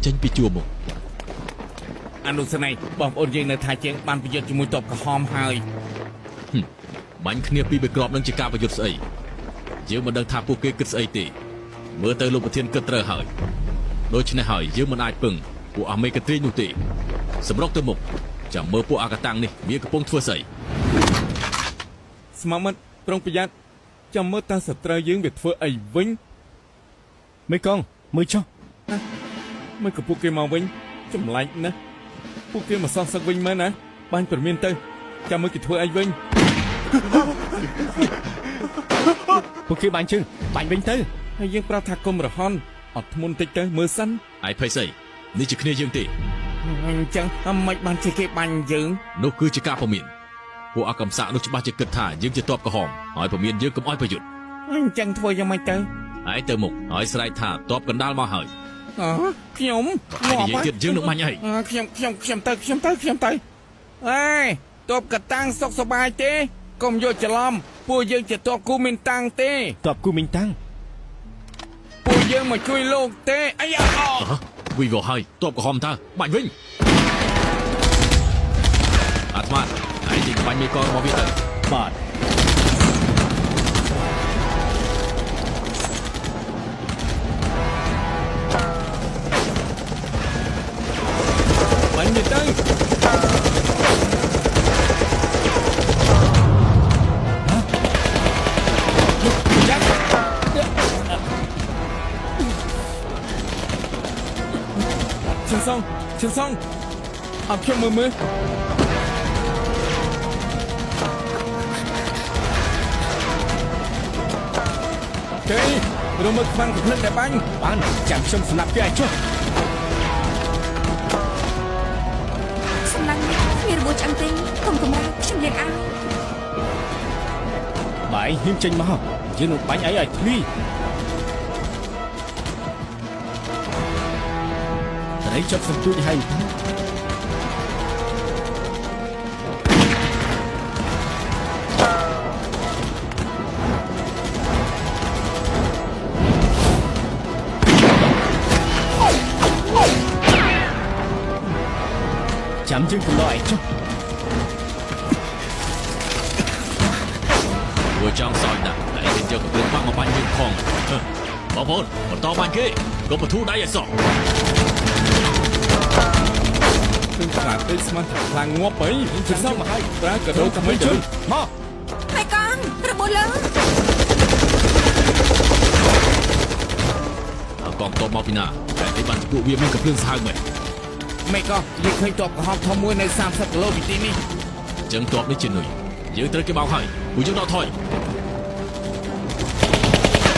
ចេញពីជួរមុខ អនុស្នេហ៍បងប្អូនយើងនៅថៃជាងបានប្រយុទ្ធជាមួយតបក្រហមហើយ បាញ់គ្នាពីបេក្របនឹងជាការប្រយុទ្ធស្អីយើងមិនដឹងថាពួកគេគិតស្អីទេមើលទៅលោកប្រធានគិតត្រូវហើយដូច្នេះហើយយើងមិនអាចពឹងពួកអាមេកទ្រាយនោះទេសម្រុកទៅមុខចាំមើលពួកអាកតាំងនេះវាកំពុងធ្វើស្អី ស្មាមិត្តប្រុងប្រយ័ត្នចាំមើលតើសត្រូវយើងវាធ្វើអីវិញ មេកងមើលចុះ មើលក៏ពួកគេមកវិញចម្លែកណាស់ពួកគេមកសងសឹកវិញមែនណាបាញ់ព្រមានទៅចាំមើលគេធ្វើអីវិញ ពួកគេបាញ់ជើងបាញ់វិញទៅ ហើយយើងប្រាប់ថាកុំរហន់អត់ធ្មត់តិចទៅមើលសិន ឯងភ័យស្អីនេះជាគ្នាយើងទេ អញ្ចឹងមិនបានជាគេបាញ់យើង នោះគឺជាការព្រមានពួកអាកំសាកនោះច្បាស់ជាគិតថាយើងជាទ័ពក្រហមហើយព្រមានយើងកុំឲ្យប្រយុទ្ធ អញ្ចឹងធ្វើយ៉ាងម៉េចទៅ ឯងទៅមុខហើយស្រែកថាទ័ពកណ្ដាលមកហើយ អើខ្ញុំ ឯងនិយាយទៀតយើងនឹងបាញ់ឯង អើខ្ញុំខ្ញុំខ្ញុំទៅខ្ញុំទៅខ្ញុំទៅអេតបកតាំងសុកសប្បាយទេកុំយកច្រឡំពួកយើងជាតបគូមានតាំងទេ តបគូមីងតាំង ពួកយើងមកជួយលោកទេអាយ៉ាអ ហ៎វីវហើយទ័ពក្រហមតើបាញ់វិញអាត្មាឯងជិះបាញ់មេកងរបស់វាទៅ បាទ បាញ់វាទៅឈិនសងឈិនសងអត់ខ្ញុំមើលមើលគេរមើលខ្វាំងកំភ្លឹកដែលបាញ់ បានចាំខ្ញុំសម្លាប់គេឲ្យចុះ សំឡាញ់នេះគ្មានរបួសឆ្អឹងទេកុំកម្រើកខ្ញុំលាងអាវ បើឯងហ៊ានចេញមកយើងនឹងបាញ់ឯងឲ្យធ្លីត្រីចប់សន្ទូចហើយចាំយើងកំឡោះឯងចុះ ព្រោះចង់សោចណាស់តែឯងយកកំភ្លើងបាក់មកបាញ់យើងផងហឺបងប្អូនបន្តបាញ់គេកុំបធូរដៃឲ្យសោះ គឺខ្លាចពេកស្មានថាខ្លាំងងាប់អីជិះសង មកហើយ ប្រើកាដូថ្មីជើង មក មេកងរបួសលើ តើកងទ័ពមកពីណាតែឯងបានជាពួកវាមានកំភ្លើងសាហាវមែន មេកោយើងឃើញតបក្រហមធំមួយនៅ30គីឡូពីទីនេះ អញ្ចឹងទ័ពនេះជានុយយើងត្រូវគេបោកហើយពួកយើងដកថយ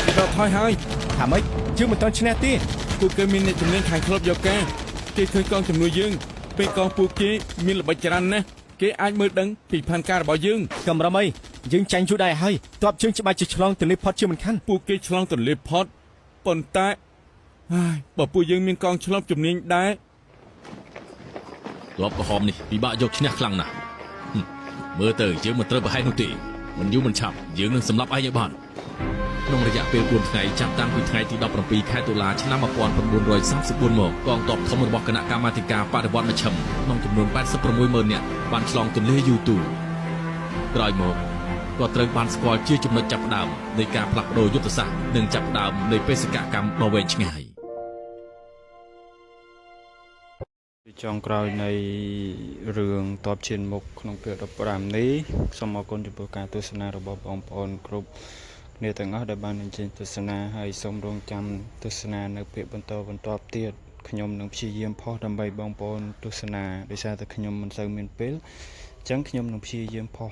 គេដកថយហើយ ថាម៉េចយើងមិនទាន់ឈ្នះទេ ពួកគេមានអ្នកជំនាញខាងក្លឹបយកការគេឃើញកងជំនួយយើងពេលកងពួកគេមានល្បិចច្រើនណាស់គេអាចមើលដឹងពីផែនការរបស់យើង កំរំអីយើងចាញ់យូរដែរហើយតបជើងច្បាស់ជាឆ្លងទលេផុតជាមិនខាន ពួកគេឆ្លងទន្លេផុតប៉ុន្តែហើយបើពួកយើងមានកងឆ្លងជំនាញដែរ ទ័ពក្រហមនេះពិបាកយកឈ្នះខ្លាំងណាស់ហឹមមើលទៅយើងមិនត្រូវប្រហែលនោះទេមិនយូរមិនឆាប់យើងនឹងសម្លាប់ឯងឲ្យបានក្នុងរយៈពេល4ថ្ងៃចាប់តាំងពីថ្ងៃទី17ខែតុលាឆ្នាំ1934មកកងទ័ពធំរបស់គណៈកម្មាធិការបដិវត្តមជ្ឈិមក្នុងចំនួន86ម៉ឺននាក់បានឆ្លងទន្លេយូទូក្រោយមកក៏ត្រូវបានស្គាល់ជាចំណុចចាប់ផ្ដើមនៃការផ្លាស់ប្ដូរយុទ្ធសាស្ត្រនិងចាប់ផ្ដើមនៃបេសកកម្មដ៏វែងឆ្ងាយ ជាចុងក្រោយនៃរឿងតបឈានមុខក្នុងពេល15នេះសូមអរគុណចំពោះការទស្សនារបស់បងប្អូនគ្រប់គ្នាទាំងអស់ដែលបានអញ្ជើញទស្សនាហើយសូមរងចាំទស្សនានៅភាគបន្តបន្ទាប់ទៀតខ្ញុំនឹងព្យាយាមផុសដើម្បីបងប្អូនទស្សនាដោយសារតែខ្ញុំមិនសូវមានពេលអញ្ចឹងខ្ញុំនឹងព្យាយាមផុស